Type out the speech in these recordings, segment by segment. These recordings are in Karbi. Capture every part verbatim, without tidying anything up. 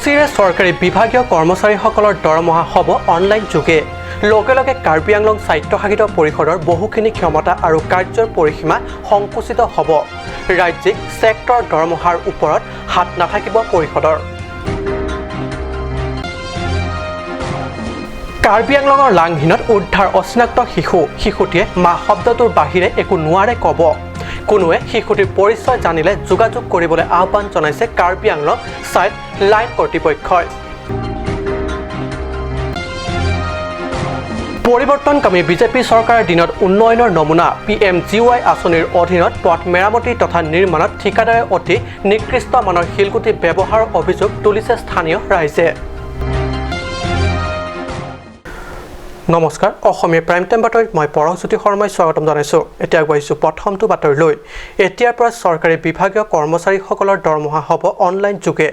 চিৰে চৰকাৰী বিভাগীয় কৰ্মচাৰীসকলৰ দৰমহা হ'ব অনলাইন যোগে। লগে লগে কাৰ্বি আংলং স্বায়ত্তশাসিত পৰিষদৰ বহুখিনি ক্ষমতা আৰু কাৰ্যৰ পৰিসীমা সংকুচিত হ'ব। ৰাজ্যিক ছেক্টৰ দৰমহাৰ ওপৰত হাত নাথাকিব পৰিষদৰ। কাৰ্বি আংলঙৰ লাংহিনত উদ্ধাৰ অচিনাক্ত শিশু। শিশুটিয়ে মা শব্দটোৰ বাহিৰে একো নোৱাৰে ক'ব। কোনোৱে শিশুটিৰ পৰিচয় জানিলে যোগাযোগ কৰিবলৈ আহ্বান জনাইছে কাৰ্বি আংলং চাইল্ড লাইন কৰ্তৃপক্ষই। পৰিৱৰ্তনকামী বিজেপি চৰকাৰৰ দিনত উন্নয়নৰ নমুনা পি এম জি ৱাই আঁচনিৰ অধীনত পথ মেৰামতি তথা নিৰ্মাণত ঠিকাদাৰে অতি নিকৃষ্ট মানৰ শিলগুটি ব্যৱহাৰৰ অভিযোগ তুলিছে স্থানীয় ৰাইজে। নমস্কাৰ, অসমীয়া প্ৰাইম টাইম বাতৰিত মই পৰশজ্যোতি শৰ্মাই স্বাগতম জনাইছো। এতিয়া আগবাঢ়িছো প্ৰথমটো বাতৰিলৈ। এতিয়াৰ পৰা চৰকাৰী বিভাগীয় কৰ্মচাৰীসকলৰ দৰমহা হ'ব অনলাইন যোগে।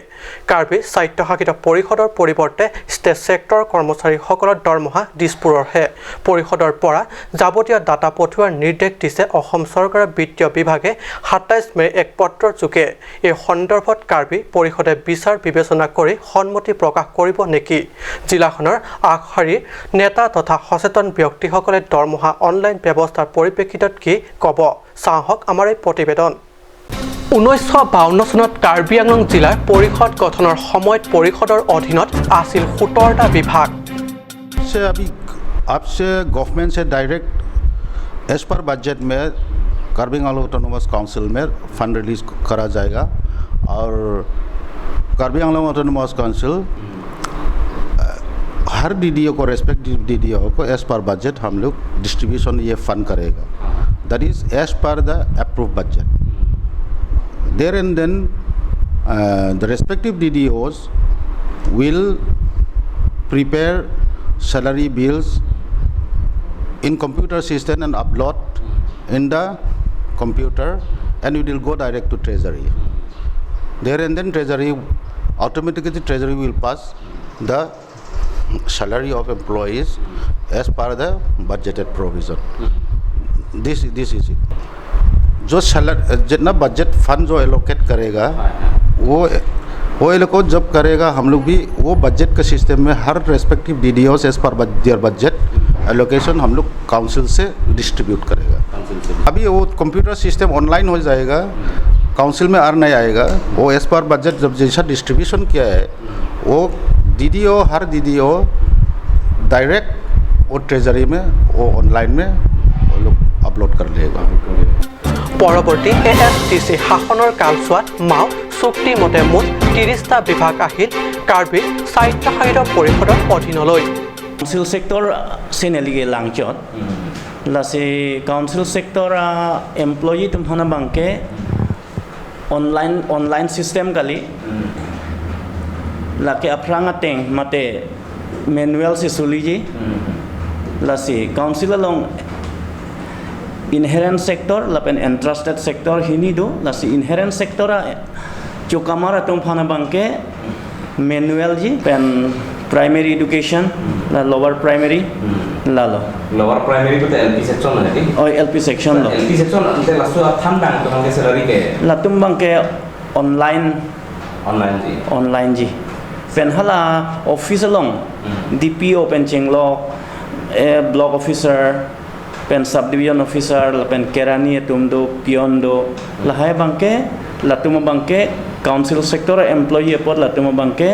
কাৰ্বি স্বায়ত্তশাসিত পৰিষদৰ পৰিৱৰ্তে ষ্টেট ছেক্টৰ কৰ্মচাৰীসকলৰ দৰমহা দিছপুৰৰহে। পৰিষদৰ পৰা যাৱতীয় ডাটা পঠোৱাৰ নিৰ্দেশ দিছে অসম চৰকাৰৰ বিত্তীয় বিভাগে সাতাইছ মে'ৰ এক পত্ৰৰ যোগে। এই সন্দৰ্ভত কাৰ্বি পৰিষদে বিচাৰ বিবেচনা কৰি সন্মতি প্ৰকাশ কৰিব নেকি? জিলাখনৰ আগশাৰীৰ নেতা তথা সচেতন ব্যক্তিসকলে দৰমহা অনলাইন ব্যৱস্থাৰ পৰিপ্ৰেক্ষিতত কি ক'ব? চাওঁ আহক আমাৰ এই প্ৰতিবেদন। ঊনৈছশ বাৱন্ন চনত কাৰ্বি আংলং জিলাৰ পৰিষদ গঠনৰ সময়ত পৰিষদৰ অধীনত আছিল সোতৰটা বিভাগ। से अभी आपसे गवर्नमेंट से डायरेक्ट एज पर बजट में कार्बी आंगलोंग ऑटोनोमस काउंसिल में फंड रिलीज करा जाएगा और कार्बी आंगलोंग ऑटोनोमस काउंसिल हर डीडीओ को, रेस्पेक्टिव डीडीओ को एज पर बजट हम लोग डिस्ट्रीब्यूशन ये फंड करेगा। That is as per the approved budget. There and then, uh, the respective D D Os will prepare salary bills in computer system and upload in the computer, and it will go direct to treasury. There and then treasury, automatically treasury will pass the salary of employees as per the budgeted provision. This this is it. जो सैलरी, जितना budget fund जो एलोकेट करेगा, वो वो ये लोग को जब करेगा, हम लोग भी वो बजट के सिस्टम में हर respective DDOs as per their budget allocation हम लोग काउंसिल से डिस्ट्रीब्यूट करेगा। अभी वो कंप्यूटर सिस्टम ऑनलाइन हो जाएगा, काउंसिल में आर नहीं आएगा। वो एज पर बजट जब जैसा डिस्ट्रीब्यूशन किया है, वो डीडीओ, हर डीडीओ डायरेक्ट वो ट्रेजरी में, वो ऑनलाइन में वो लोग अपलोड कर लेगा। পৰৱৰ্তী এ এছ টি চি শাসনৰ কালছোৱাত মাও চুক্তি মতে মুঠ ত্ৰিশটা বিভাগ আহিল কাৰ্বি স্বায়ত্তশাসিত পৰিষদৰ অধীনলৈ। Council sector se neli ke langchot. Lasi council sector a employee atum aphan abangke online online system kali. Lake aphrang ateng mate manual si suliji. Lasi council along inherent sector lapen entrusted sector hini do. Lasi inherent sector a chukamar atum aphan abangke manual ji pen primary education la lower primary lalo. Lower primary pulote L P section lo neti? Oh, L P section lo. L P section ante laso aphan abang to abangke salary ke? Latum abangke online online ji. Online ji. Pen hala office along D P O pen chenglok, eh, block officer, pen subdivision officer, lapen kerani atum do, peon do, lahai abangke, latum abangke council sector employee apot latum abangke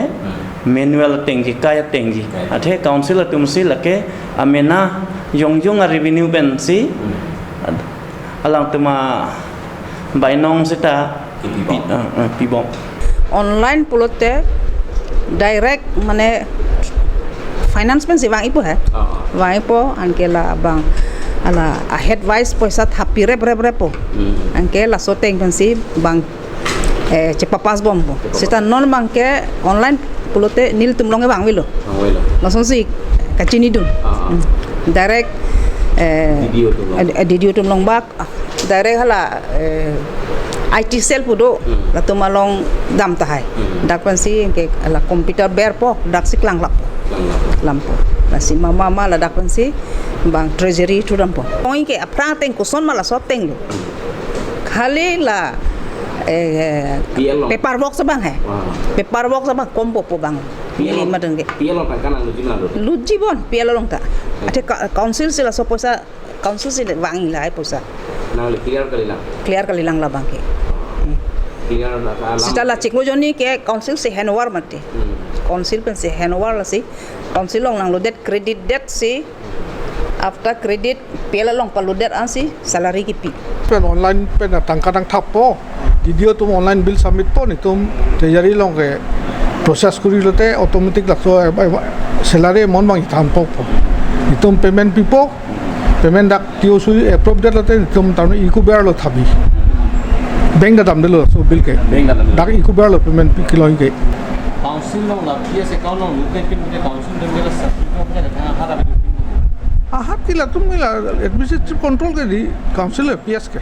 manual atengji, kai atengji. Athe council atum si lake amena jongjong a revenue pen si alangtum abainong seta Pi, ah, ah, pibom. Online pulote direct mane finance pen si vang-ipo he. Ah, ah. Vang-ipo anke la abang hala ahead wise poisa thapi rep rep rep po. Hmm. Anke laso ateng pen si abang eh, chepapass bompo. Chepapass. Seta non abangke online pulote nelitum along vang-ilo. Vang-ilo. Lasonsi kachinidun. Ah, ah. Hmm. Direct eh, D D O atum along. Eh, D D O atum along bak direct hala eh, I T cell pu do, hmm, latum along dam tahai. Hmm. Dak pensi ke hala computer berpo, dak si klang lap. Klang lap. Lampo. Lasi mama ma ladak pensi abang treasury thu dampo. Ong ke aphrang ateng koson ma laso ateng lo. Khali la eh, P L along. Paperwork si abang he. Ah. Paperwork si abang kompo pu abang. P L along. Neli madeng ke. P L along tangka nangluji ma nangludet? Luji bon, P L along ta. Athe ka-, council si laso poisa, council si vang lahai poisa. Nangli clear kalilang? Clear kalilang labang ke. Hmm. Clear la ka alam. Seta la chiklo jonni ke council si handover mati. Hmm. Council pensi handover lasi. Council along nangludet, credit det si. After credit, P L along paludet ansi salary kipi. Pen online pen tangka nangthappo. D D O atum online bill submit po, netum treasury along ke process kuri lote automatic laso, eh, eh, salary amount abang thanpo po. Netum payment pipo, payment dak T O C approve det lote netum tangno EKUBER along thabi. Bank ta damdetlo laso bill ke. Bank ta damdetlo. Dak EKUBER along payment pi kelong ke. Council along la P S account along lutpin pin ke council atum ke la sub-, ahat ke la atum ke la administrative control ke di council P S ke.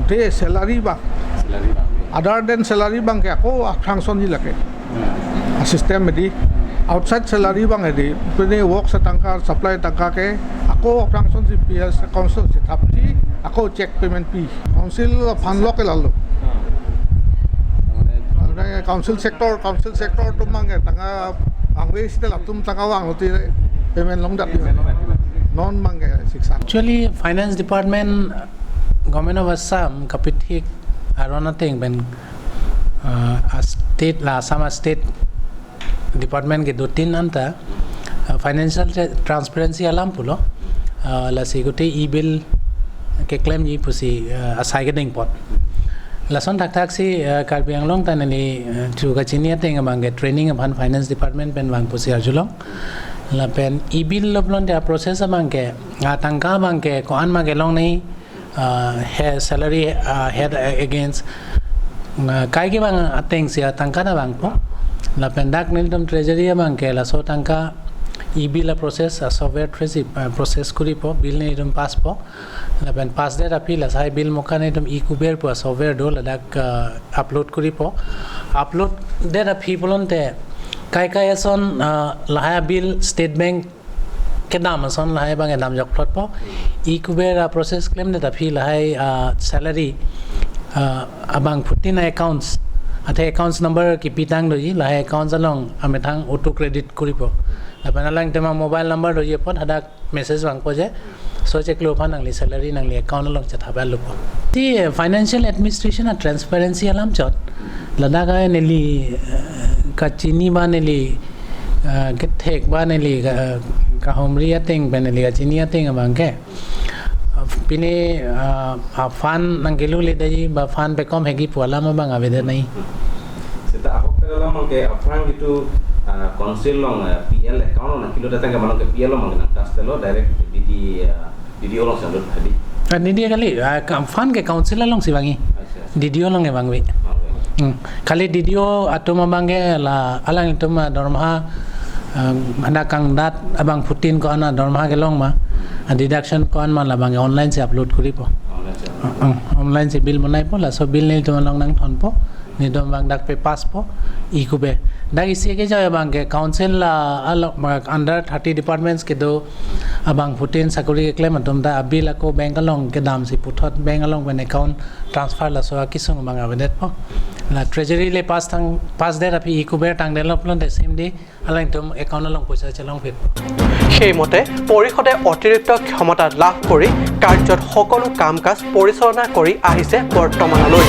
De salary abang. Salary abang. Other than salary abang ke ako aphrangson ji lake. Hmm. A system di. Outside salary abang di. Pini work atangka, supply atangka ke ako aphrangson si P S council si thapji, ako check payment pi. Council fund lo ke lalo. Hmm. Council sector, council sector atum abang ke tangka vangve seta latum tangka vanglo te payment longdet. Non abang ke siksa. Actually, Finance Department, Government of Assam, kapathik aron ateng pen, uh, a state la Assam a state department kedo tin anta, uh, financial tra-, transparency alam pulo, uh, lasi kuti e-bill keklemji pusi, uh, asai kedeng apot. Lason thakthak si, uh, Karbi Anglong ta neli, uh, chu kachini ateng abang ke training aphan Finance Department pen vang pusi arjulong. Lapen e-bill lo pulote a process abang ke, atangka abang ke ko-an ma kelong nei, uh, he salary, uh, head against, uh, kaike abang ateng si atangka ta vangpo. Lapen dak nelitum treasury abang ke laso tangka e-bill a process, uh, software trace, uh, process kuripo, bill nelitum pass po. Lapen pass det aphi lasai bill mukan nelitum EKUBER pu a software do ladak, uh, upload kuripo. Upload det aphi pulote kai kai ason, uh, lahai bill State Bank kedam ason lahai abang kedam jokplotpo. EKUBER a process klemdet aphi lahai, ah, salary, ah, abangphutin a accounts. Athe accounts number kipitang doji, lahai accounts along amethang auto credit kuripo. Lapen alangtum a mobile number doji apot hadak message vangpo je, so chiklo aphan nangli salary nangli account along chethap alupo. Ti, eh, financial administration a transparency alam chot. Ladak ai neli, eh, kachini ba neli, eh, kethek ba neli, eh, kahumri ateng pen neli kachini ateng abang ke. Pine, eh, a fund nangkeluledetji ba fund pekom hegi pu alam abang avedet nai. Seta ahok pen alam abang ke aphrang jitu, ah, council along, ah, P L account along nangkelo datang ke malom ke P L along abang nang transfer lo direct D D, ah, D D O along si lut hadi. Ah, D D O kali, ah, ka-, fund ke council along si vangji. Acha, acha. D D O along ke vangve. Vangve. Hmm. Kali D D O atum abang ke la alangtum, ah, dormaha, ah, hana kangdat abangphutin ko-an a dormaha kelong ma, ah, deduction ko-an ma labang ke online si upload kuripo. Online si upload. Ah, ah, online si bill bonaipo, laso bill nelitum along nangthonpo. Netum abang dak pe pass po, EKUBER. Dak isi ke jaya abang ke council la alok ma under thirty departments kedo abangphutin sakori keklem atum ta a bill ako bank along kedam si puthot bank along pen account transfer laso akesung abang avedetpo. La treasury le pass tang, pass det aphi EKUBER tangdetlo pulote same day alangtum account along poisa chelongphet. সেইমতে পৰিষদে অতিৰিক্ত ক্ষমতা লাভ কৰি কাৰ্যত সকলো কাম কাজ পৰিচালনা কৰি আহিছে বৰ্তমানলৈ।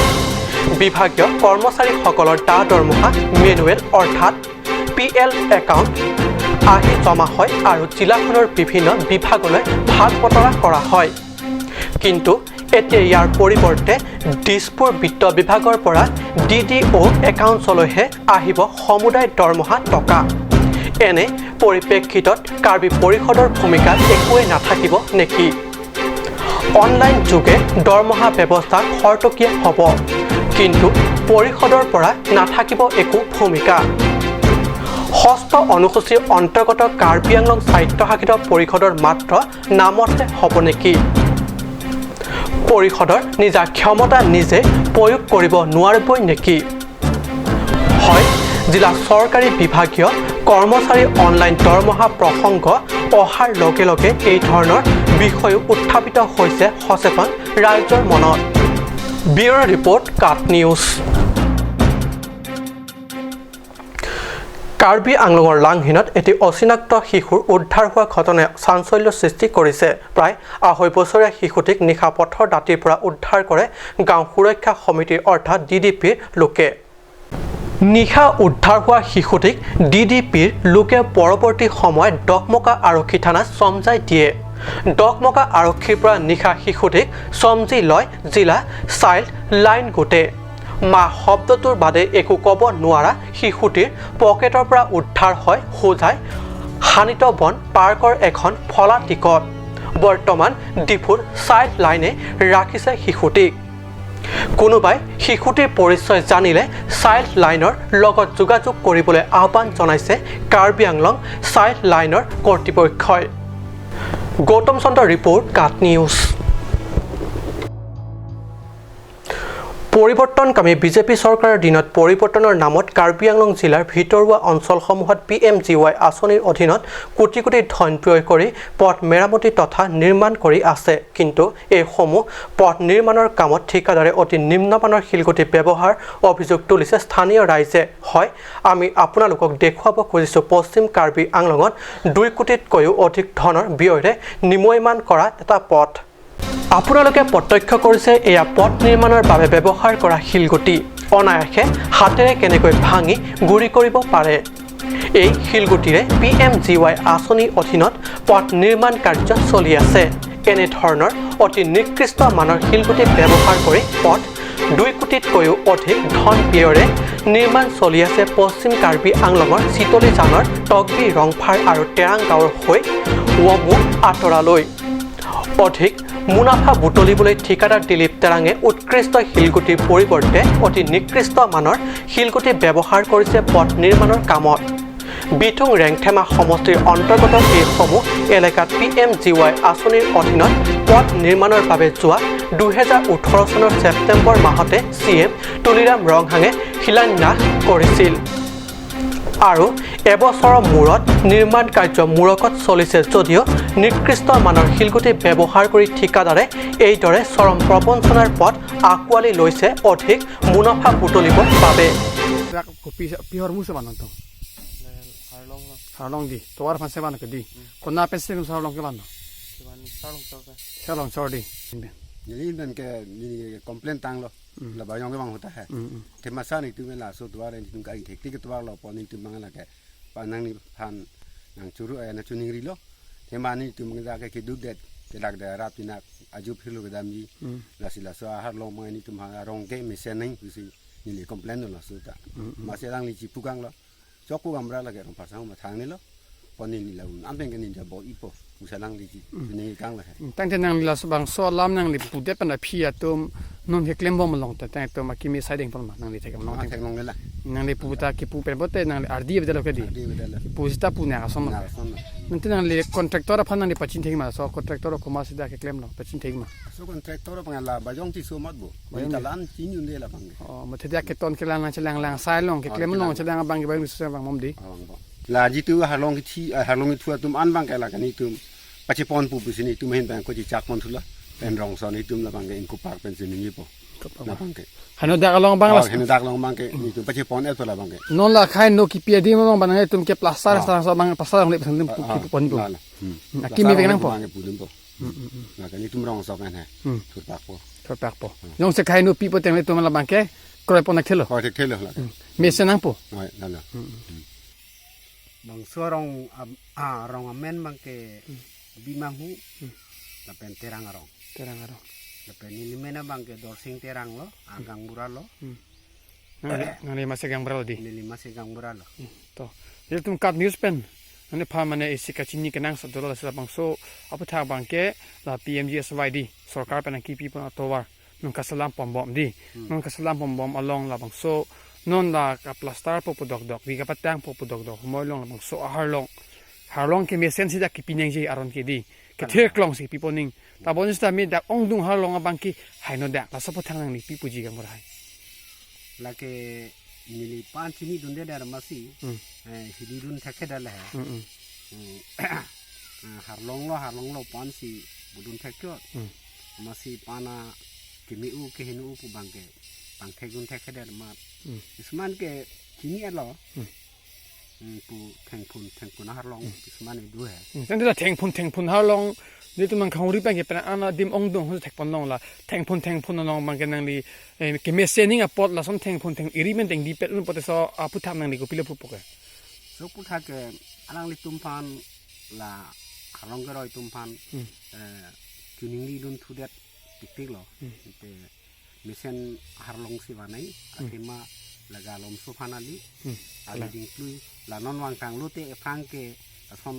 বিভাগীয় কৰ্মচাৰীসকলৰ দা দৰমহা মেনুৱেল অৰ্থাৎ পি এল একাউণ্ট আহি জমা হয় আৰু জিলাখনৰ বিভিন্ন বিভাগলৈ ভাগ বতৰা কৰা হয়। কিন্তু এতিয়া ইয়াৰ পৰিৱৰ্তে দিছপুৰ বিত্ত বিভাগৰ পৰা ডি ডি অ' একাউণ্টছলৈহে আহিব সমুদায় দৰমহা টকা। এনে পৰিপ্ৰেক্ষিতত কাৰ্বি পৰিষদৰ ভূমিকা একোৱেই নাথাকিব নেকি? অনলাইন যোগে দৰমহা ব্যৱস্থা খৰতকীয়া হ'ব, কিন্তু পৰিষদৰ পৰা নাথাকিব একো ভূমিকা। ষষ্ঠ অনুসূচীৰ অন্তৰ্গত কাৰ্বি আংলং স্বায়ত্তশাসিত পৰিষদৰ মাত্ৰ নামতহে হ'ব নেকি? পৰিষদৰ নিজা ক্ষমতা নিজে প্ৰয়োগ কৰিব নোৱাৰিবই নেকি? হয়, জিলা চৰকাৰী বিভাগীয় কৰ্মচাৰীৰ অনলাইন দৰমহা প্ৰসংগ অহাৰ লগে লগে এই ধৰণৰ বিষয়ো উত্থাপিত হৈছে সচেতন ৰাইজৰ মনত। ব্যুৰ' ৰিপৰ্ট, কাট নিউজ। কাৰ্বি আংলঙৰ লাংহিনত এটি অচিনাক্ত শিশুৰ উদ্ধাৰ হোৱা ঘটনাই চাঞ্চল্য সৃষ্টি কৰিছে। প্ৰায় আঢ়ৈ বছৰীয়া শিশুটিক নিশা পথৰ দাঁতিৰ পৰা উদ্ধাৰ কৰে গাঁও সুৰক্ষা সমিতিৰ অৰ্থাৎ ডি ডি পিৰ লোকে। নিশা উদ্ধাৰ হোৱা শিশুটিক ডি ডি পিৰ লোকে পৰৱৰ্তী সময়ত ডকমকা আৰক্ষী থানাত চমজাই দিয়ে। ডকমকা আৰক্ষীৰ পৰা নিশা শিশুটিক চমজি লয় জিলা চাইল্ড লাইন গোটে। মা শব্দটোৰ বাদে একো ক'ব নোৱাৰা শিশুটিৰ পকেটৰ পৰা উদ্ধাৰ হয় হোজাই হানিত বন পাৰ্কৰ এখন ফলা টিকট। বৰ্তমান ডিফুৰ চাইল্ড লাইনে ৰাখিছে শিশুটিক। কোনোবাই শিশুটিৰ পৰিচয় জানিলে চাইল্ড লাইনৰ লগত যোগাযোগ কৰিবলৈ আহ্বান জনাইছে কাৰ্বি আংলং চাইল্ড লাইনৰ কৰ্তৃপক্ষই। গৌতম চন্দ্ৰ ৰিপৰ্ট, কাট নিউজ। পৰিৱৰ্তনকামী বিজেপি চৰকাৰৰ দিনত পৰিৱৰ্তনৰ নামত কাৰ্বি আংলং জিলাৰ ভিতৰুৱা অঞ্চলসমূহত পি এম জি ৱাই আঁচনিৰ অধীনত কোটি কোটি ধন ব্যয় কৰি পথ মেৰামতি তথা নিৰ্মাণ কৰি আছে। কিন্তু এইসমূহ পথ নিৰ্মাণৰ কামত ঠিকাদাৰে অতি নিম্নমানৰ শিলগুটি ব্যৱহাৰ অভিযোগ তুলিছে স্থানীয় ৰাইজে। হয়, আমি আপোনালোকক দেখুৱাব খুজিছো পশ্চিম কাৰ্বি আংলঙত দুই কোটিতকৈও অধিক ধনৰ ব্যয়েৰে নিৰ্মাণ কৰা এটা পথ। আপোনালোকে প্ৰত্যক্ষ কৰিছে এয়া পথ নিৰ্মাণৰ বাবে ব্যৱহাৰ কৰা শিলগুটি। অনায়াসে হাতেৰে কেনেকৈ ভাঙি গুৰি কৰিব পাৰে। এই শিলগুটিৰে পি এম জি ৱাই আঁচনিৰ অধীনত পথ নিৰ্মাণ কাৰ্য চলি আছে। এনেধৰণৰ অতি নিকৃষ্ট মানৰ শিলগুটি ব্যৱহাৰ কৰি পথ দুই কোটিতকৈও অধিক ধন ব্যয়েৰে নিৰ্মাণ চলি আছে পশ্চিম কাৰ্বি আংলঙৰ চিতলিজানৰ তকবি ৰংফাৰ আৰু তেৰাং গাঁৱৰ হৈ ৱমু আঁতৰালৈ। অধিক মুনাফা বুটলিবলৈ ঠিকাদাৰ দিলীপ তেৰাঙে উৎকৃষ্ট শিলগুটিৰ পৰিৱৰ্তে অতি নিকৃষ্ট মানৰ শিলগুটি ব্যৱহাৰ কৰিছে পথ নিৰ্মাণৰ কামত। বিথুং ৰেংথেমা সমষ্টিৰ অন্তৰ্গত এইসমূহ এলেকাত পি এম জি ৱাই আঁচনিৰ অধীনত পথ নিৰ্মাণৰ বাবে যোৱা দুহেজাৰ ওঠৰ চনৰ ছেপ্টেম্বৰ মাহতে চি এম তুলিৰাম ৰংহাঙে শিলান্যাস কৰিছিল। আৰু এবছৰৰ মূৰত নিৰ্মাণ কাৰ্য মূৰকত চলিছে যদিও নিকৃষ্ট মানৰ শিলগুটি ব্যৱহাৰ কৰি ঠিকাদাৰে এইদৰে চৰম প্ৰবঞ্চনাৰ পথ আঁকোৱালি লৈছে অধিক মুনাফা বুটলিবৰ বাবে। Rak kopi pi hormu se banon to. Harlong lo. Harlong di. Tovar phan se banon ke di. Kona pen se harlong ke banon. Kiban ni harlong chor ke. Harlong chor di. Neli pen ke neli complain tanglo. Hmm. Labajong ke bang hota hai. Hmm, hmm. Te masa netum laso tovar netum ka thek tik tovar lo pon netum bang lake. Pa nangliphan nangchuru eh nangchuningrilo. Te mane netum ke keduk det kelak da rap tinak ajup hilo kedamji. Hmm. Lasi laso aharlong bang netum ha rong ke mesen nang kusi neli complain lo laso ta. Hmm, hmm. Masi alangli chipu kanglo. Chokku gamra lake rong pasang ma thangnilo. Pon neli laun ampeng ke ninja bo ipo. Usa alangli chi. Hmm. Chuning kang lake. Hmm, tangte nangli laso bangso alam nangli pudet pen aphi atum non keklem bom long ta tang atum akimi siding pon ma nangli thek long. Ah, thek long lela. Nangli pu ta kipu pen bote nangli ardi bedalo ke di. Ardi bedalo. Kipu sita pu na ason. Na ason. Nangte nangli contractor aphan nangli pachin thek ma, so contractor komat sida keklem lo pachin thek ma. So contractor aphan labajong ti so mat bo. Bajong ti. Talan chin yun de labang ke. Oh, mate dia keton kelang lang chelang lang sai long keklem long chelang abang ke bang su bang mom di. Abang bo. La jitu harlong kithi, eh, harlong ithu atum an bang ke la kani tum. Pache pon pu pusi netum hin bang ko chichak pon thula. Pen rongson netum labang ke ingkupak pen sini ni po. Labang ke. Hano dak along bang. Oh, las. Hano dak along bang ke netum pache pon et labang ke. Non la khai no kipi adi mo bang bang netum ke plaster. Ah. Sang so bang plaster long le pen tum. Ah, ah, kipu pon pu. La, la. Hmm. Hmm, akimi plaster veng nang po. Bang ke pu dum po. Hmm, hmm, hmm. La kani tum rongson kan hai. Hmm. Thurpak po. Thurpak po. Hmm. Jong se khai no pi po teng le tum labang ke kroi pon thelo. Kroi thelo la. Hmm. Mesen nang po. Oh, la la. Hmm. Hmm. Bangso arong am-, ah, arong amen bang ke Bimanghu, hmm, lapen Terang arong. Terang arong. Lapen neli men abang ke Dorsing Terang lo, hmm, agang bura lo. Hmm. Nangli, nangli masi gang bura lo di? Neli masi gang bura lo. Hmm. To. Jadi tum Kat News pen. Nangliphan mane isi kachini kenangsot dolo la sila bangso aputhak bang ke la P M G S Y D sorkar pen nangkipi pon atovar. Non kaselam pon bom di. Hmm. Non kaselam pon bom along labangso. Non la ka plaster po pudok dok. Di kapatang po pudok dok. Humoi long labangso aharlong. Harlong ke mesen sida kipi nangji aron ke di. Kethir klong si pipo ning. Tabon sita mi dak ongdung harlong abang ke hai no dak. Laso aputhak nangli pi puji kang berhai. Lake neli pan chini dunde dar masi. Hmm. Eh, hidi dun thek ke dal hai. Hmm, hmm. Hmm. Eh, harlong lo, harlong lo pan si budun thek kyot. Hmm. Masi pana keme-u keheno-u pu abang ke pangthek dunthek hedet ma. Hmm. Kisuman ke chini alo. Hmm. Hmm, pu thengphun, thengphun aharlong, hmm, kisuman idu he. Hmm, tangte la thengphun, thengphun aharlong, netum nangkhanghongri abang ke penang an adim ongdung hon thekpon long la. Thengphun, thengphun along abang ke nangli, eh, kemesen ning apot lason thengphun theng iri men thengdipet un pote so aphuthak nangli kopilo pupo ke. So aphuthak ke alanglitum aphan la harlong keroi atum aphan, hmm, eh, chuning li dun thudet tiktik lo. Hmm. Te mesen aharlong si vanai, hmm, athema laga alomso aphan kali, hmm, ali kalang. Dingklui, la non vangtang lote ephrang ke ason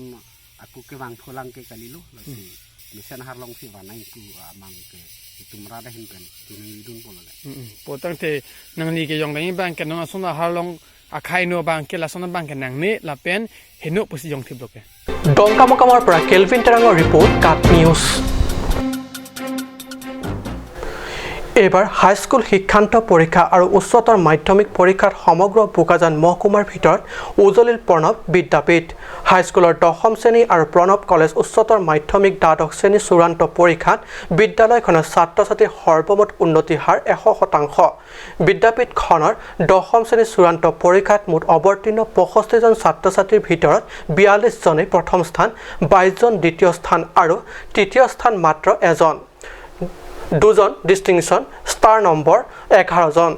ako kevang tholang ke kalilo, lasi, hmm, mesen aharlong si vanai pu amang ke itum rat ahin pen chuning li dunpo lo le. Hmm, hmm. Pu tangte nangli kejong dang abang ke non ason aharlong akhai no abang ke lason abang ke nangne lapen heno pusi jongthip lo ke. Dongkamukam-or pra Kelvin Terangor report, KAT News. এইবাৰ হাইস্কুল শিক্ষান্ত পৰীক্ষা আৰু উচ্চতৰ মাধ্যমিক পৰীক্ষাত সমগ্ৰ বোকাজান মহকুমাৰ ভিতৰত উজলিল প্ৰণৱ বিদ্যাপীঠ। হাইস্কুলৰ দশম শ্ৰেণী আৰু প্ৰণৱ কলেজ উচ্চতৰ মাধ্যমিক দ্বাদশ শ্ৰেণী চূড়ান্ত পৰীক্ষাত বিদ্যালয়খনৰ ছাত্ৰ-ছাত্ৰীৰ সৰ্বমুঠ উন্নতি হাৰ এশ শতাংশ। বিদ্যাপীঠখনৰ দশম শ্ৰেণীৰ চূড়ান্ত পৰীক্ষাত মুঠ অৱতীৰ্ণ পঁয়ষষ্ঠিজন ছাত্ৰ-ছাত্ৰীৰ ভিতৰত বিয়াল্লিছজনেই প্ৰথম স্থান, বাইছজন দ্বিতীয় স্থান আৰু তৃতীয় স্থান মাত্ৰ এজন। দুজন ডিষ্টিংশ্যন, ষ্টাৰ নম্বৰ এঘাৰজন।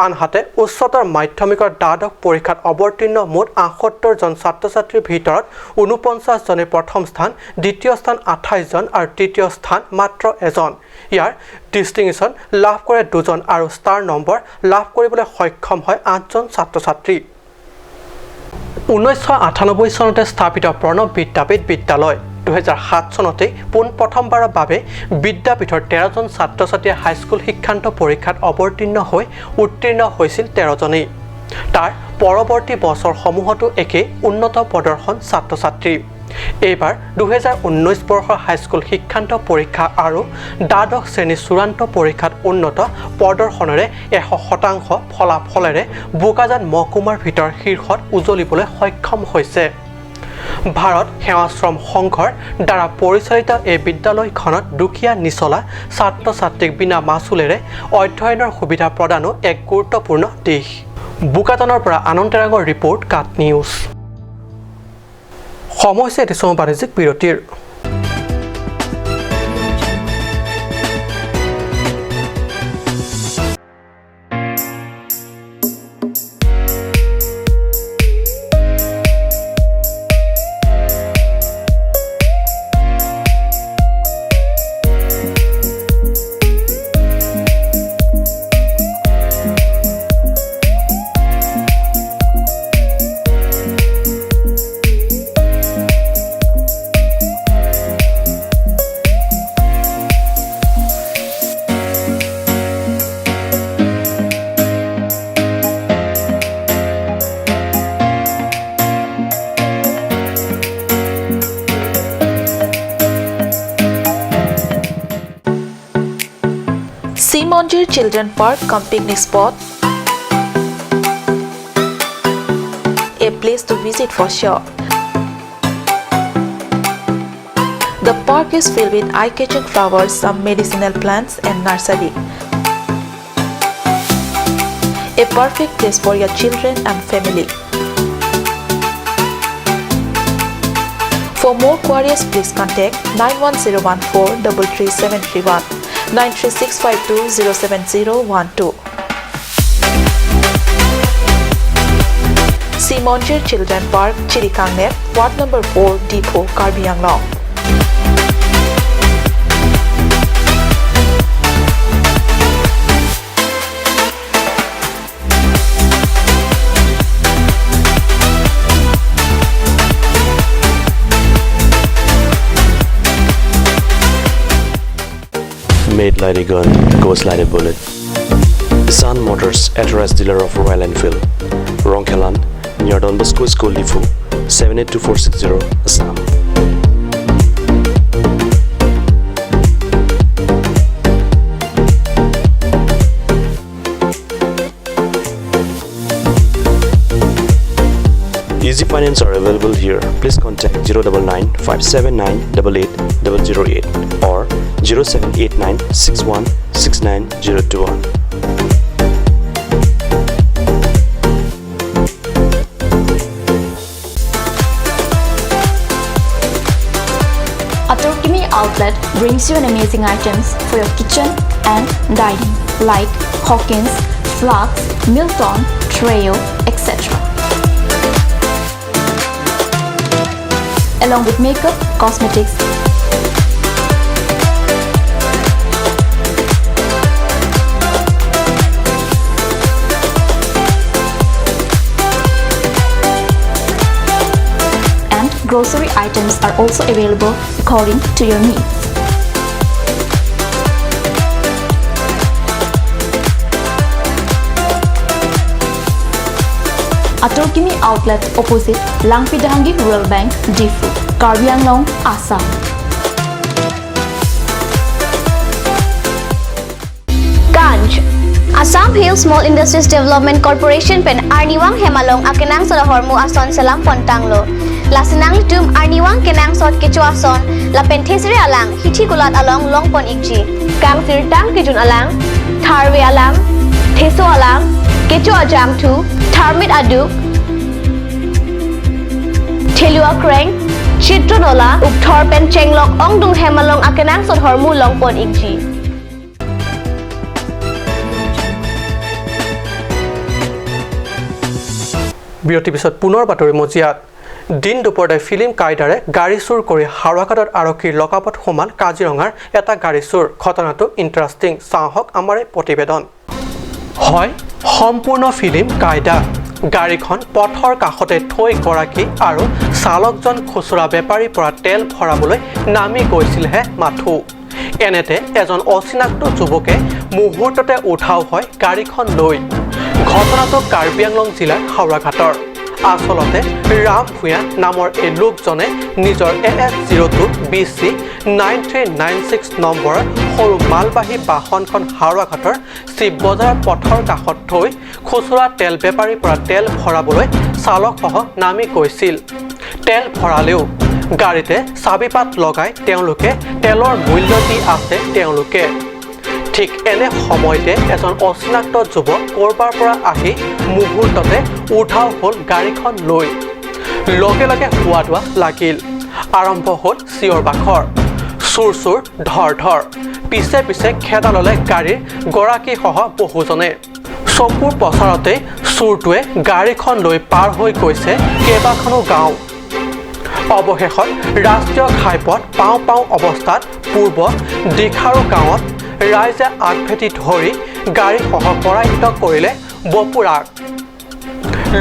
আনহাতে উচ্চতৰ মাধ্যমিকৰ দ্বাদশ পৰীক্ষাত অৱতীৰ্ণ মুঠ আঠসত্তৰজন ছাত্ৰ-ছাত্ৰীৰ ভিতৰত ঊনপঞ্চাছজনেই প্ৰথম স্থান, দ্বিতীয় স্থান আঠাইছজন আৰু তৃতীয় স্থান মাত্ৰ এজন। ইয়াৰ ডিষ্টিংশ্যন লাভ কৰে দুজন আৰু ষ্টাৰ নম্বৰ লাভ কৰিবলৈ সক্ষম হয় আঠজন ছাত্ৰ-ছাত্ৰী। ঊনৈছশ আঠানব্বৈ চনতে স্থাপিত প্ৰণৱ বিদ্যাপীঠ বিদ্যালয়। দুহেজাৰ সাত চনতেই পোন প্ৰথমবাৰৰ বাবে বিদ্যাপীঠৰ তেৰজন ছাত্ৰ-ছাত্ৰীয়ে হাইস্কুল শিক্ষান্ত পৰীক্ষাত অৱতীৰ্ণ হৈ উত্তীৰ্ণ হৈছিল তেৰজনেই। তাৰ পৰৱৰ্তী বছৰসমূহতো একেই উন্নত প্ৰদৰ্শন ছাত্ৰ-ছাত্ৰীৰ। এইবাৰ দুহেজাৰ ঊনৈছ বৰ্ষৰ হাইস্কুল শিক্ষান্ত পৰীক্ষা আৰু দ্বাদশ শ্ৰেণীৰ চূড়ান্ত পৰীক্ষাত উন্নত প্ৰদৰ্শনেৰে এশ শতাংশ ফলাফলেৰে বোকাজান মহকুমাৰ ভিতৰত শীৰ্ষত উজলিবলৈ সক্ষম হৈছে। ভাৰত সেৱাশ্ৰম সংঘৰ দ্বাৰা পৰিচালিত এই বিদ্যালয়খনত দুখীয়া নিচলা ছাত্ৰ-ছাত্ৰীক বিনা মাচুলেৰে অধ্যয়নৰ সুবিধা প্ৰদানো এক গুৰুত্বপূৰ্ণ দিশ। বোকাজানৰ পৰা আনন্দ তেৰাঙৰ ৰিপৰ্ট, কাট নিউজ। সময় হৈছে এটি সময় বাণিজ্যিক বিৰতিৰ। Sea Monjir Children Park cum picnic spot, a place to visit for sure. The park is filled with eye-catching flowers, some medicinal plants and nursery. A perfect place for your children and family. For more queries, please contact nine one zero one four double three seven three one, nine three six five two zero seven zero one two. Sea Monjir Children Park, Chirikangnep, Ward number four, Diphu, Karbi Anglong. Made like a gun, goes like a bullet. Sun Motors, authorized dealer of Royal Enfield. Rongkhelan, near Don Bosco School, Diphu, seven eight two four six zero, Assam. Easy finance are available here. Please contact zero double nine five seven nine double eight double zero eight or zero seven eight nine six one six nine zero two one. Atorkimi Outlet brings you an amazing items for your kitchen and dining, like Hawkins, Flax, Milton, Treo, et cetera, along with makeup, cosmetics, and grocery items are also available according to your needs. Atorkimi Outlet, opposite Langpi Dahangi Rural Bank, Diphu, Karbi Anglong, Assam. Ganj. Assam Hill Small Industries Development Corporation pen arnivang hem along akenangsot ahormu ason selam pontanglo. Lasi nanglitum arnivang kenangsot kecho ason lapen thesere alang hithi kulat along longpon ikji. Kangsirtang kejun alang, tharve alang, theso alang, kecho ajangthu, tharmit aduk, thelu akreng, chitro nola, ukthor pen chenglok ongdung hem along akenangsot ahormu longpon ikji. বিৰতিৰ পিছত পুনৰ বাতৰি মজিয়াত। দিন দুপৰতে ফিল্ম কায়দাৰে গাড়ী চুৰ কৰি হাওৰাঘাটত আৰক্ষীৰ লকআপত সোমাল কাজিৰঙাৰ এটা গাড়ী চুৰ। ঘটনাটো ইণ্টাৰেষ্টিং, চাওঁ আহক আমাৰ এই প্ৰতিবেদন। হয়, সম্পূৰ্ণ ফিল্ম কায়দা। গাড়ীখন পথৰ কাষতে থৈ গৰাকী আৰু চালকজন খুচুৰা বেপাৰীৰ পৰা তেল ভৰাবলৈ নামি গৈছিলহে মাথো। এনেতে এজন অচিনাক্ত যুৱকে মুহূৰ্ততে উধাও হয় গাড়ীখন লৈ। ঘটনাটো কাৰ্বি আংলং জিলাৰ হাওৰাঘাটৰ। আচলতে ৰাম ভূঞা নামৰ এই লোকজনে নিজৰ A S zero' two B C nine three nine six নম্বৰৰ সৰু মালবাহী বাহনখন হাওৰাঘাটৰ শিৱ বজাৰ পথৰ কাষত থৈ খুচুৰা তেল বেপাৰীৰ পৰা তেল ভৰাবলৈ চালকসহ নামি গৈছিল। তেল ভৰালেও গাড়ীতে চাবিপাত লগাই তেওঁলোকে তেলৰ মূল্য দি আছে তেওঁলোকে। ঠিক এনে সময়তে এজন অচিনাক্ত যুৱক ক'ৰবাৰ পৰা আহি মুহূৰ্ততে উধাও হ'ল গাড়ীখন লৈ। লগে লগে হোৱা দোৱা লাগিল। আৰম্ভ হ'ল চিঞৰ বাখৰ। চুৰ চুৰ, ধৰ ধৰ। পিছে পিছে খেদা ল'লে গাড়ীৰ গৰাকীসহ বহুজনে। চকুৰ পচাৰতেই চুৰটোৱে গাড়ীখন লৈ পাৰ হৈ গৈছে কেইবাখনো গাঁও। অৱশেষত ৰাষ্ট্ৰীয় ঘাইপথ পাওঁ পাওঁ অৱস্থাত পূৰ্ব দিখাৰু গাঁৱত ৰাইজে আগভেটি ধৰি গাড়ীসহ কৰায়ত্ত কৰিলে বপুৰাক।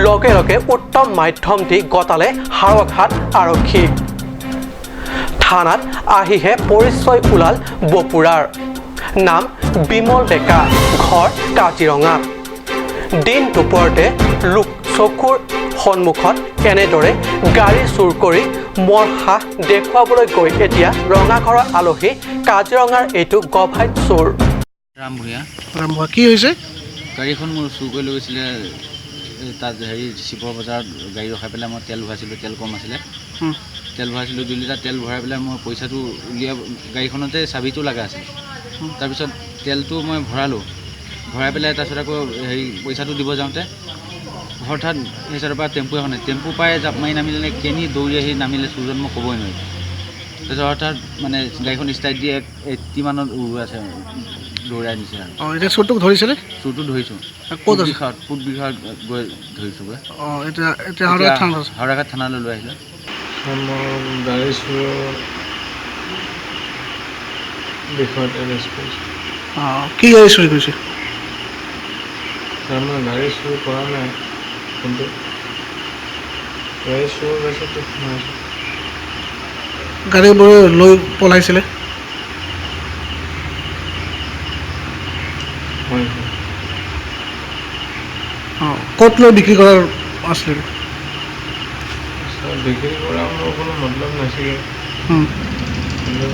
লগে লগে উত্তম মাধ্যম দি গতালে হাওৰাঘাট আৰক্ষী। থানাত আহিহে পৰিচয় ওলাল বপুৰাৰ। নাম বিমল ডেকা, ঘৰ কাজিৰঙা। দিন দুপৰতে লোক চকুৰ সন্মুখত এনেদৰে গাড়ী চুৰ কৰি মৰ সাহ দেখুৱাবলৈ গৈ এতিয়া ৰঙাঘৰৰ আলহী কাজিৰঙাৰ এইটো গভাইত চুৰ। ৰাম ভূঞা। ৰাম ভূঞা, কি হৈছে? গাড়ীখন মোৰ চুৰ কৰি লৈ গৈছিলে। এই তাত হেৰি শিৱ বজাৰত গাড়ী ৰখাই পেলাই মই তেল ভৰাইছিলোঁ, তেল কম আছিলে। হুম। তেল ভৰাইছিলোঁ, দুই লিটাৰ তেল ভৰাই পেলাই মই পইচাটো উলিয়াই গাড়ীখনতে চাবিটো লগা আছিল। হুম। তাৰপিছত তেলটো মই ভৰালোঁ, ভৰাই পেলাই তাৰপিছত আকৌ হেৰি পইচাটো দিব যাওঁতে হঠাৎ সেইচাইডৰ পৰা টেম্পু এখন আহিল। টেম্পু পাই জাপ মাৰি নামিলে নে কেনি দৌৰি আহি নামিলে চুৰজন, মই ক'বই নোৱাৰিম। তাৰপিছত হঠাৎ মানে গাড়ীখন ষ্টাৰ্ট দি এক এইট্টি মানত উৰুৱাইছে, দৌৰাই নিছে আৰু। অ, এতিয়া চুৰটোক ধৰিছেনে? চুৰটো ধৰিছোঁ। ক'ত আছে? কোচবিহাৰত, কোচবিহাৰত গৈ ধৰিছোঁগৈ। অ, এতিয়া, এতিয়া হাওৰাঘাট এতিয়া থানাত আছে। হাওৰাঘাট থানালৈ লৈ আহিলে। মই গাড়ী চুৰৰ বিষয়ত এৰেষ্ট কৰিছোঁ। অ, কি গাড়ী চুৰি কৰিছে? ছাৰ, মই গাড়ী চুৰ কৰা নাই, কিন্তু গাড়ী চুৰ হৈছে তো শুনা। গাড়ীবোৰে লৈ পলাইছিলে? হয়, হয়। অ, ক'ত লৈ বিক্ৰী কৰাৰ আছিলে? ছাৰ, বিক্ৰী কৰা মোৰ কোনো মতলব নাছিলে। হুম। কিন্তু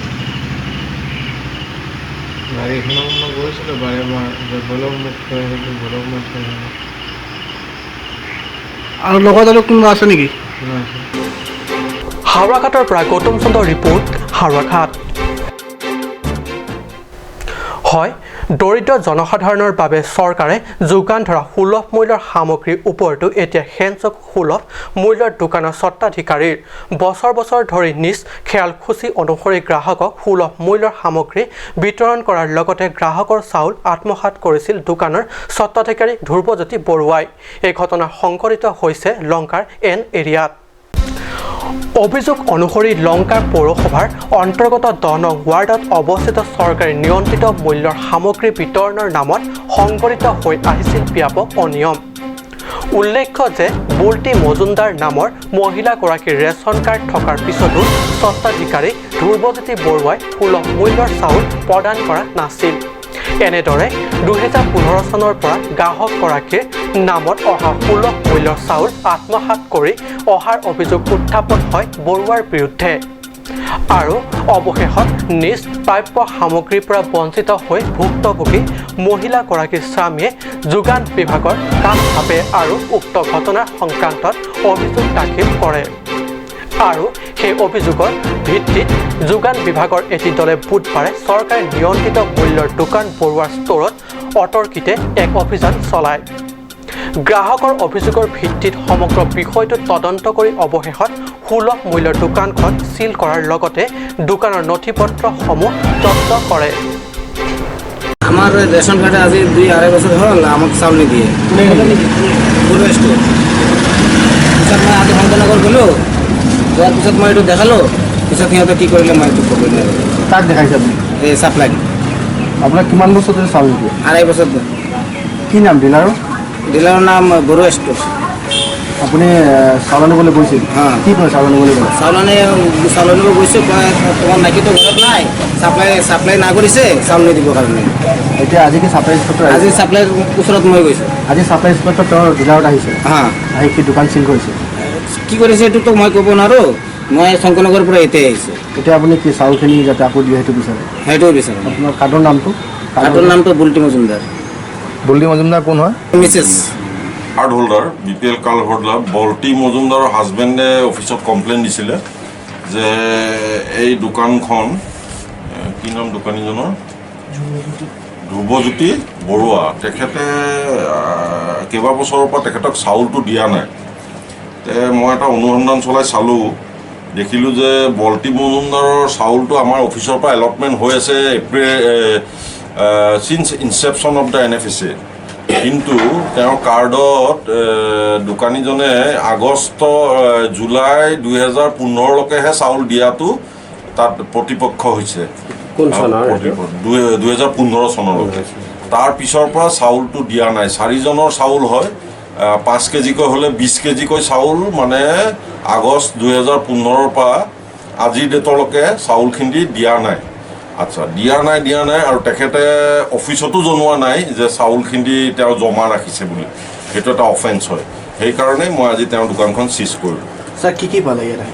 গাড়ীখনত মই গৈছিলোঁ বাৰে বাৰে যে বলক মোক থৈ আহিব, বলক মোক থৈ আহিব। আৰু লগত আৰু কোনোবা আছে নেকি? নাই, ছাৰ। হাওৰাঘাটৰ পৰা গৌতম চন্দ্ৰ ৰিপৰ্ট, হাওৰাঘাট। হয়, দৰিদ্ৰ জনসাধাৰণৰ বাবে চৰকাৰে যোগান ধৰা সুলভ মূল্যৰ সামগ্ৰীৰ ওপৰতো এতিয়া খেঞ্চক সুলভ মূল্যৰ দোকানৰ স্বত্বাধিকাৰীৰ। বছৰ বছৰ ধৰি নিজ খেয়ালখুচি অনুসৰি গ্ৰাহকক সুলভ মূল্যৰ সামগ্ৰী বিতৰণ কৰাৰ লগতে গ্ৰাহকৰ চাউল আত্মসাৎ কৰিছিল দোকানৰ স্বত্বাধিকাৰী ধ্ৰুৱজ্যোতি বৰুৱাই। এই ঘটনা সংঘটিত হৈছে লংকাৰ এন এৰিয়াত। অভিযোগ অনুসৰি লংকা পৌৰসভাৰ অন্তৰ্গত দহ নং ৱাৰ্ডত অৱস্থিত চৰকাৰী নিয়ন্ত্ৰিত মূল্যৰ সামগ্ৰী বিতৰণৰ নামত সংঘটিত হৈ আহিছিল ব্যাপক অনিয়ম। উল্লেখ্য যে বুল্টি মজুমদাৰ নামৰ মহিলাগৰাকীৰ ৰেচন কাৰ্ড থকাৰ পিছতো স্বত্বাধিকাৰী ধ্ৰুৱজ্যোতি বৰুৱাই সুলভ মূল্যৰ চাউল প্ৰদান কৰা নাছিল। এনেদৰে দুহেজাৰ পোন্ধৰ চনৰ পৰা গ্ৰাহকগৰাকীৰ নামত অহা সুলভ মূল্যৰ চাউল আত্মসাৎ কৰি অহাৰ অভিযোগ উত্থাপন হয় বৰুৱাৰ বিৰুদ্ধে। আৰু অৱশেষত নিজ প্ৰাপ্য সামগ্ৰীৰ পৰা বঞ্চিত হৈ ভুক্তভোগী মহিলাগৰাকীৰ স্বামীয়ে যোগান বিভাগৰ কাষ চাপে আৰু উক্ত ঘটনাৰ সংক্ৰান্তত অভিযোগ দাখিল কৰে। আৰু সেই অভিযোগৰ ভিত্তিত যোগান বিভাগৰ এটি দলে বুধবাৰে চৰকাৰী নিয়ন্ত্ৰিত মূল্যৰ দোকান বৰুৱাৰ ষ্টৰত অতৰ্কিতে এক অভিযান চলায়। গ্ৰাহকৰ অভিযোগৰ ভিত্তিত সমগ্ৰ বিষয়টো তদন্ত কৰি অৱশেষত সুলভ মূল্যৰ দোকানখন চিল কৰাৰ লগতে দোকানৰ নথি পত্ৰসমূহ জব্দ কৰে। আমাৰ ৰেচন কাৰ্ডে আজি দুই আঢ়ৈ বছৰ হ'ল, আমাক চাউল নিদিয়ে। কোনে নিদিয়ে? পূৰ্ব ষ্ট'ৰ। পিছত মই আজি শংকৰনগৰ গ'লো, যোৱাৰ পিছত মই এইটো দেখালো, পিছত সিহঁতে কি কৰিলে মই এইটো ক'ব নোৱাৰিম। কাক দেখাইছে আপুনি? এই ছাপ্লাই। আপোনাক কিমান বছৰ ধৰি চাউল নিদিয়ে? আঢ়ৈ বছৰ ধৰি। কি নাম ডিলাৰৰ? ডিলাৰৰ নাম বড়ো ষ্ট'ৰ। আপুনি এ, চাউল আনিবলৈ গৈছিল? হা। কি কয় চাউল আনিবলৈ গ'লে? চাউল আনি চাউল আনিব গৈছোঁ, কয়, "তোমাৰ মাইকীটো ঘৰত নাই, ছাপ্লাই ছাপ্লাই না কৰিছে চাউল নিদিবৰ কাৰণে।" এতিয়া আজি কি ছাপ্লাই ইন্সপেক্টৰ আজি আহিছে? ছাপ্লাই ওচৰত মই গৈছোঁ। আজি ছাপ্লাই ইন্সপেক্টৰ তেওঁৰ ডিলাৰত আহিছে। হা। আহি কি দোকান চিল কৰিছে? কি কৰিছে এইটোতো মই ক'ব নোৱাৰোঁ, মই শংকৰনগৰৰ পৰা এতিয়া আহিছোঁ। এতিয়া আপুনি কি চাউলখিনি যাতে আকৌ দিয়ে সেইটো বিচাৰে? সেইটোৱে বিচাৰোঁ। আপোনাৰ কাৰ্ডৰ নামটো? কাৰ্ডৰ নামটো বুল্টি মজুমদাৰ। বুল্টি মজুমদাৰ কোন হয়? Mrs. Card holder, B P L card holder Bolti মজুমদাৰৰ হাজবেণ্ডে অফিচত কমপ্লেইন দিছিলে যে এই দোকানখন, এ, কি নাম দোকানীজনৰ? ধ্ৰুৱজ্যোতি বৰুৱা। তেখেতে, আ, কেইবাবছৰৰ পৰা তেখেতক চাউলটো দিয়া নাই। তে মই এটা অনুসন্ধান চলাই চালোঁ, দেখিলোঁ যে বল্টি মজুমদাৰৰ চাউলটো আমাৰ অফিচৰ পৰা এলটমেণ্ট হৈ আছে এপ্ৰিল, এ, এ, since inception of the N F S A. কিন্তু তেওঁৰ কাৰ্ডত, এ, দোকানীজনে আগষ্ট, এ, জুলাই দুহেজাৰ পোন্ধৰলৈকেহে চাউল দিয়াটো তাত প্ৰতিপক্ষ হৈছে। কোন চনৰ এইটো? প্ৰতিপক্ষ, দুই-, দুহেজাৰ পোন্ধৰ চনলৈকে। তাৰ পিছৰ পৰা চাউলটো দিয়া নাই। চাৰিজনৰ চাউল হয়, আহ, পাঁচ কেজিকৈ হ'লে বিশ কেজিকৈ চাউল, মানে, আগষ্ট দুহেজাৰ পোন্ধৰৰ পৰা আজিৰ ডেটলৈকে চাউলখিনি দিয়া নাই। আচ্ছা, দিয়া নাই, দিয়া নাই, আৰু তেখেতে অফিচতো জনোৱা নাই যে চাউলখিনি তেওঁ জমা ৰাখিছে বুলি। সেইটো এটা অফেন্স হয়। সেইকাৰণে মই আজি তেওঁৰ দোকানখন চিজ কৰিলোঁ। ছাৰ, কি কি পালে ইয়াত আহি?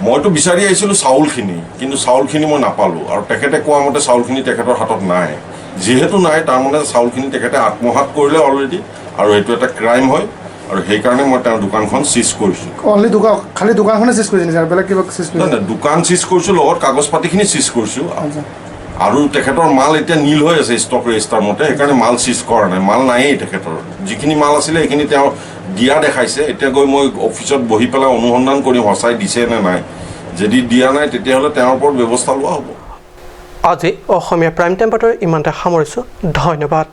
মইতো বিচাৰি আহিছিলোঁ চাউলখিনি, কিন্তু চাউলখিনি মই নাপালোঁ, আৰু তেখেতে কোৱা মতে চাউলখিনি তেখেতৰ হাতত নাই। যিহেতু নাই, তাৰমানে চাউলখিনি তেখেতে আত্মসাৎ কৰিলে অলৰেডি, আৰু এইটো এটা ক্ৰাইম হয়, আৰু সেইকাৰণে মই তেওঁৰ দোকানখন চিজ কৰিছোঁ। অনলি দোকান, খালি দোকানখনে চিজ কৰিছে নেকি ছাৰ? বেলেগ কিবা চিজ নাই কৰিছে? নাই, দোকান চিজ কৰিছোঁ, লগত কাগজ পাতিখিনি চিজ কৰিছোঁ। আচ্ছা। আৰু তেখেতৰ মাল এতিয়া নীল হৈ আছে ষ্টক ৰেজিষ্টাৰ মতে, সেইকাৰণে মাল চিজ কৰা নাই, মাল নায়েই তেখেতৰ। যিখিনি মাল আছিলে সেইখিনি তেওঁ দিয়া দেখাইছে। এতিয়া গৈ মই অফিচত বহি পেলাই অনুসন্ধান কৰিম সঁচাই দিছে নে নাই। যদি দিয়া নাই, তেতিয়াহ'লে তেওঁৰ ওপৰত ব্যৱস্থা লোৱা হ'ব। আজি অসমীয়া প্ৰাইম টাইম বাতৰি ইমানতে সামৰিছোঁ। ধন্যবাদ।